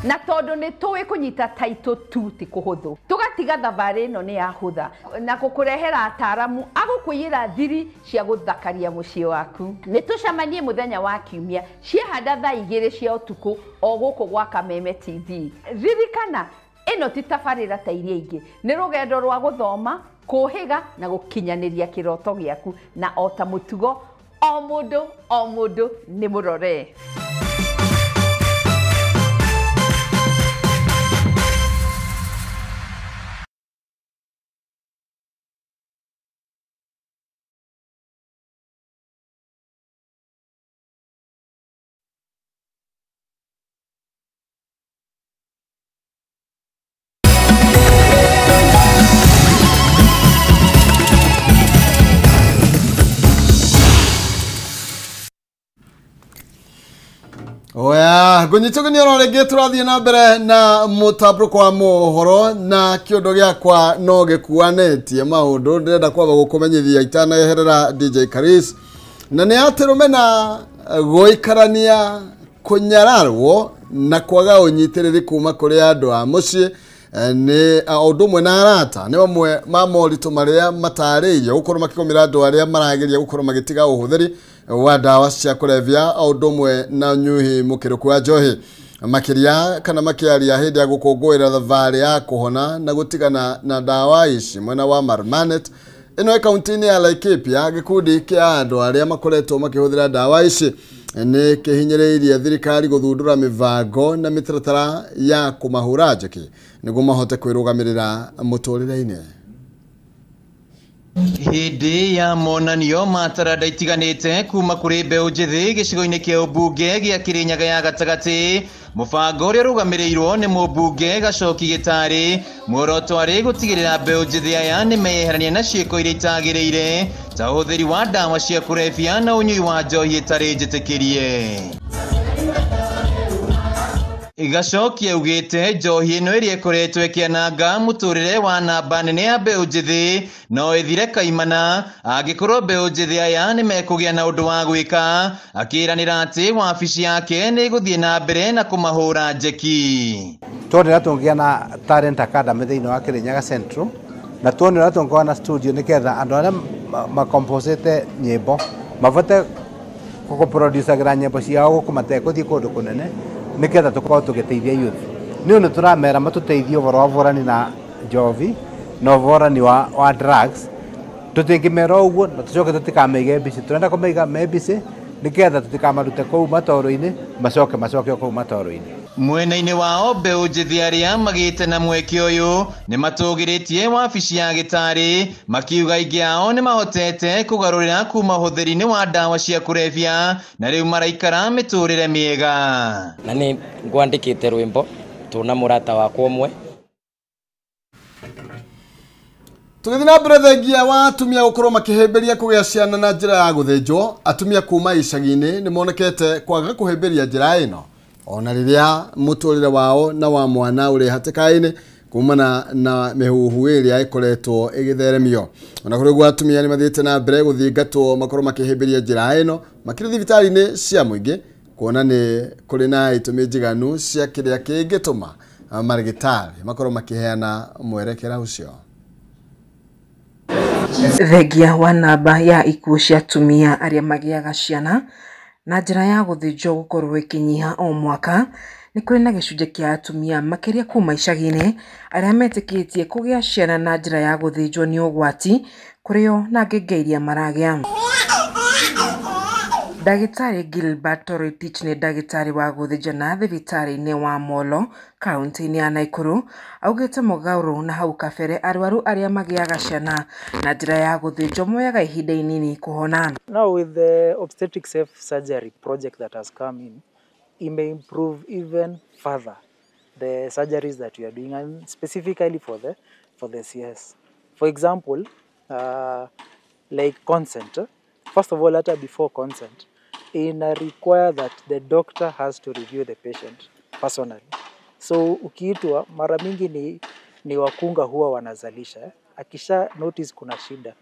Na tondu ni tuwi kunyita taito tu ti kuhuthu, tugatiga thabarĩ ĩno nĩ yahũtha na gũkũrehera ataramu agũkũiyĩra thiri cia gũthakaria mũciĩ waku. Nĩ tũcemanie mũthenya wa kiumia ciahanda thaa 2 cia ũtukũ o gũkũ gwa Kameme TV. Ririkana ĩno ti tabarĩra ta iria ingĩ, nĩ rũgendo rwa gũthoma, kũhĩga na gũkinyanĩria kĩroto gĩaku, na o ta mũtugo o mũndũ nĩ mũrore. Oya, ngũnyitwo nĩ oro rĩngĩ tũrathiĩ na mbere na mũtambũrũko wa mohoro na kĩũndũ gĩakwa no gĩkuanĩtie maũndũ. Ndĩrenda kwamba gũkũmenyithia itanaeherera DJ Karis, na nĩ atĩ rũmena gũikarania, kũnyararwo na kwaga ũnyitĩrĩri kuma kũrĩ andũ a mũciĩ nĩ ũndũ ũmwe na arata nĩ mamwe ma moritũ marĩa matarĩirio gũkorwo makĩgũmĩra andũ arĩa marageria gũkorwo magĩtiga ũhũthĩri wa ndawa cia kũrebia o ũndũ ũmwe na ũnyui mũkĩrũku wa njohi. Makĩria kana makĩaria hĩndĩ ya gũkũngũĩra thabarĩ ya kũhona na gũtigana na ndawa ici mwena wa Marmanet ĩno ĩ kaunti-inĩ ya Laikipia, gĩkundi kĩa andũ arĩa makoretwo makĩhũthĩra ndawa ici nĩ kĩhinyĩrĩirie thirikari gũthundũra mĩbango na mĩtaratara ya kũmahũra njeki nĩguo mahote kwĩrũgamĩrĩra mũtũrĩre-inĩ. Hĩndĩ ya monanio ma taranda itiganĩte kuma kũrĩ mbeũ njĩthĩ gĩcigo-inĩ kĩa ũmbunge gĩa Kĩrĩnyaga ya gatagatĩ, mũbango ũrĩa ũrũgamĩrĩirwo nĩ mũmbunge Gacoki Gĩtarĩ, muoroto arĩ gũtigĩrĩra mbeũ njĩthĩ aya nĩ meyeherania na ciĩko iria itagĩrĩire ta ũhũthĩri wa ndawa cia kũrebia na ũnyui wa njohi ĩtarĩ njĩtĩkĩrie. Gacoki augĩte njohi ĩno ĩrĩa ĩkoretwo ĩkĩananga mũtũrĩre wa namba nene ya mbeũ njĩthĩ no ĩthire kaimana angĩkorwo mbeũ njĩthĩ aya nĩ mekũgĩa na ũndũ wa gwĩka, akĩranĩra atĩ wabici yake nĩ ĩgũthiĩ na mbere na kũmahũra njeki. Tuone ũrĩa tũngĩgĩa na Talent Academy thĩinĩ wa Kĩrĩnyaga Central, na tuone ũrĩa tũngĩkorwo na studio nĩgetha andũ arĩa makomposete nyĩmbo mabote gũproducagĩra nyĩmbo ciao gũkũ mategũthiĩ kũndũ kũnene nĩgetha tũkorwo tũgĩteithia youth. Nĩ ũndũ tũramera matũteithie ũhoro wa ũhũrani na njovi na ũhũrani wa drugs. Tũtingĩmera ũguo na tũcoke tũtikamĩige busy. Tũrenda kũmaiga me busy nĩgetha tũtikamarute kũu matoro-inĩ macoke kũu matoro-inĩ. Mwena-inĩ wao mbeũ njĩthĩ arĩa magĩte na mweke ũyũ nĩ matũgĩrĩtie wabici ya Gĩtarĩ makiuga aingĩ ao nĩ mahotete kũgarũrĩra kuma ũhũthĩri-inĩ wa ndawa cia kũrebia na rĩu maraikara mĩtũrĩre mĩega. Na nĩ ngwandĩkĩte rwĩmbo tũna mũrata wakwa ũmwe. Tũgĩthiĩ na mbere thengia wa atumia gũkorwo makĩhĩmbĩria kũgĩa ciana na njĩra ya gũthĩnjwo, atumia kuma icagi-inĩ nĩ monekete kwaga kũhĩmbĩria njĩra ĩno ona rĩrĩa mũtũrĩre wao na wa mwana ũrĩ hatĩka-inĩ kumana na mĩhuhu ĩrĩa ĩkoretwo ĩgĩtheremio. Ona kũrĩ ũguo atumia nĩ mathiĩte na mbere gũthingatwo makorwo makĩhĩmbĩria njĩra ĩno makĩria thibitarĩ-inĩ cia mũingĩ, kuona nĩ kũrĩ na itũmi njiganu cia kĩrĩa kĩngĩtũma marigitari makorwo makĩheana mwerekera ũcio. Thengia wa namba ya ikuũ cia atumia arĩa magĩaga ciana na njĩra ya gũthĩnjwo gũkorwo ĩkĩnyiha o mwaka, nĩ kũrĩ na gĩcunjĩ kĩa atumia makĩria kuma icagi-inĩ arĩa metĩkĩtie kũgĩa ciana na njĩra ya gũthĩnjwo nĩ ũgwati kũrĩ o na ngenge iria maragĩa. Ndagĩtarĩ Gilbert Toroitich nĩ ndagĩtarĩ wa gũthĩnjana thibitarĩ-inĩ wa Molo kaunti-inĩ ya Nakuru augĩte mũgarũ na hau kabere arwaru arĩa magĩaga ciana na njĩra ya gũthĩnjwo moyaga ihinda inini kũhona. Now with the obstetric safe surgery project that has come in, it may improve even further the surgeries that we are doing, and specifically for the CS. For example, like consent. First of all, hata before consent, ina require that the doctor has to review the patient personally. So ukiitwa mara mingi ni wakunga huwa wanazalisha. Akisha notice kuna shida,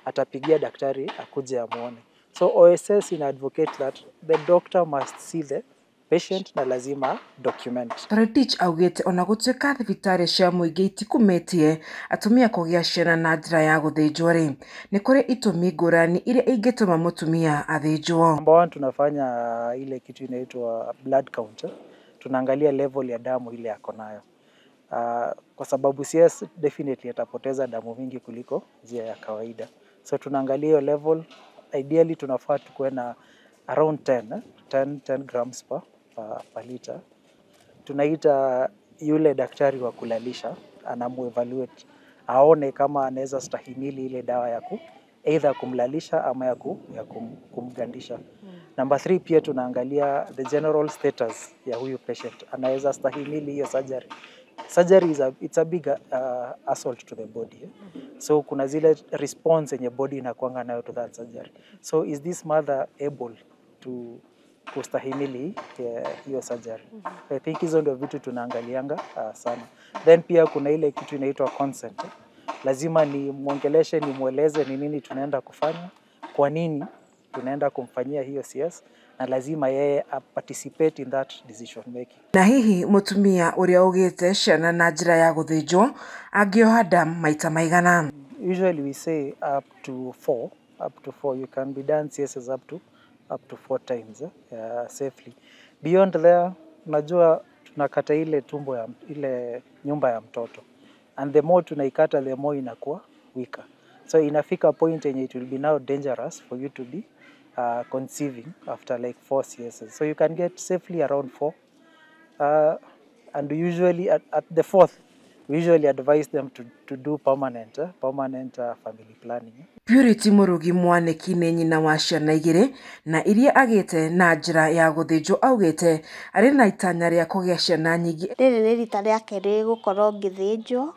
atapigia daktari akuje amuone. So OSS ina advocate that the doctor must see the patient na lazima document. Toroitich augĩte ona gũtuĩka thibitarĩ cia mũingĩ itikumĩtie atumia kũgĩa ciana na njĩra ya gũthĩnjwo rĩ, nĩ kũrĩ itũmi ngũrani iria ingĩtũma mũtumia athĩnjwo. Number one, tunafanya ile kitu inaitwa blood count. Tunaangalia level ya damu ile ako nayo. Kwa sababu CS definitely atapoteza damu mingi kuliko njia ya kawaida. So tunaangalia hiyo level. Ideally tunafaa tukuwe na around 10 grams per liter. Tunaita yule daktari wa kulalisha, anamuevaluate, aone kama anaweza stahimili ile dawa ya either kumlalisha ama ya kumgandisha. Number 3, pia tunaangalia the general status ya huyu patient, anaweza stahimili hiyo surgery. Surgery is a big assault to the body. So kuna zile response yenye body inakuanga nayo to that surgery. So is this mother able to kustahimili hiyo surgery? I think hizo ndio vitu tunaangalianga sana. Then pia kuna ile kitu inaitwa consent. Lazima ni muongeleshe, ni mueleze ni nini tunaenda kufanya, kwa nini tunaenda kumfanyia hiyo CS, na lazima yeye participate in that decision making. Na hihi mutumia uria ugite ciana na njira ya guthinjwo angioha nda maita maigana? Usually we say up to four you can be done CSs up to 4 times safely. Beyond there, unajua tunakata ile tumbo ya ile nyumba ya mtoto, and the more tunaikata the more inakuwa weaker. So inafika point yenye it will be now dangerous for you to be conceiving after like 4 CSs. So you can get safely around 4, and usually at the 4th we usually advise them to do permanent family planning. Purity Murugi Mwaniki nĩ nyina wa ciana igĩrĩ na iria agĩte na njĩra ya gũthĩnjwo augĩte arĩ na itanya rĩa kũgĩa ciana nyingĩ. Rĩrĩ nĩ rita rĩa kerĩ gũkorwo ngĩthĩnjwo,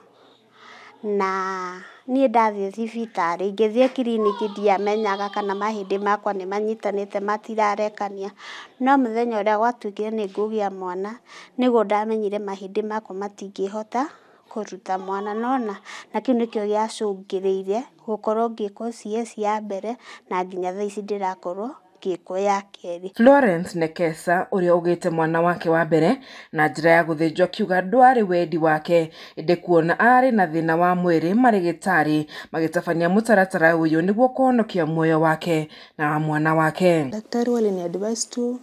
na niĩ ndathiĩ thibitarĩ ngĩthiĩ kiriniki ndiamenyaga kana mahĩndĩ makwa nĩ manyitanĩte matirarekania, no mũthenya ũrĩa gwatuĩkire nĩ ngũgĩa mwana nĩguo ndamenyire mahĩndĩ makwa matingĩhota kũruta mwana, nona na kĩu nĩkĩo gĩacũngĩrĩirie gũkorwo ngĩkwo CS ya mbere na nginya thaa ici ndĩrakorwo ngĩkwo ya kerĩ. Florence Nekesa ũrĩa ũgĩte mwana wake wa mbere na njĩra ya gũthĩnjwo akiuga ndwarĩ wendi wake ĩndĩ kuona arĩ na thĩna wa mwĩrĩ marĩgĩtarĩ magĩtabania mũtaratara ũyũ nĩguo kũhonokia muoyo wake na wa mwana wake. Daktari walini advise tu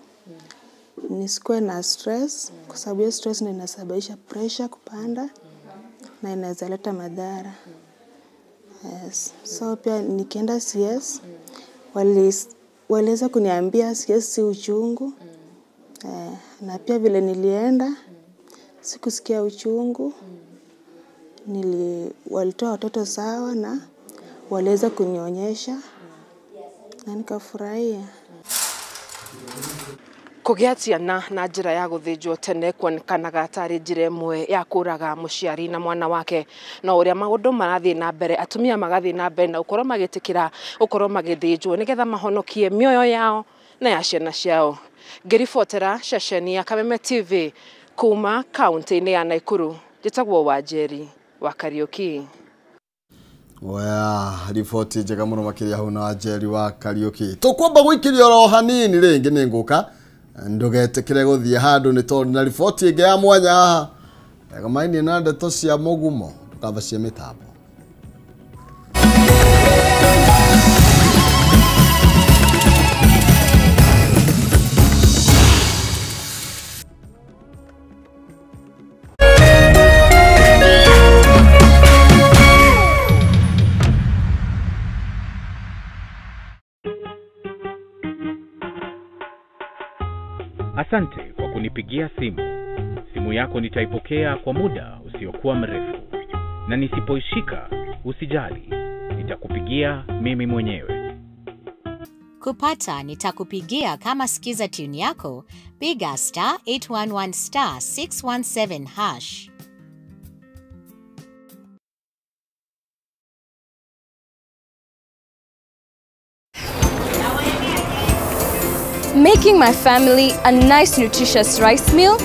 nisikuwe na stress kwa sababu hiyo stress ndio inasababisha pressure kupanda na inaweza leta madhara. Yes. So pia nikienda CS waliweza kuniambia CS si uchungu. Na pia vile nilienda sikusikia uchungu. Walitoa watoto sawa na waliweza kunionyesha na nikafurahia. Kũgĩa ciana na njĩra ya gũthĩnjwo tene kuonekanaga tarĩ njĩra ĩmwe ya kũraga mũciari na mwana wake, no ũrĩa maũndũ marathiĩ na mbere atumia magathiĩ na mbere na gũkorwo magĩtĩkĩra gũkorwo magĩthĩnjwo nĩgetha mahonokie mĩoyo yao na ya ciana ciao. Ngĩribotera ceceni ya Kameme TV kuma kaunti-inĩ ya Nakuru, njĩtagwo Wanjeri wa Kariuki. Oya, riboti njega mũno makĩria hau na Wanjeri wa Kariuki. Tũkwamba gũikĩria oro hanini rĩngĩ nĩ ngũka ndugetikire guthie handu ni tondu na riboti ingi ya mwanya haha egomainie na ndeto cia mugumo ndukabacie mitambo. Ukinipigia simu, simu yako nitaipokea kwa muda usiokuwa mrefu, na nisipoishika usijali, nitakupigia mimi mwenyewe. Kupata nitakupigia kama skiza tune yako, piga star 811 star 617 hash. Making my family a nice nutritious rice meal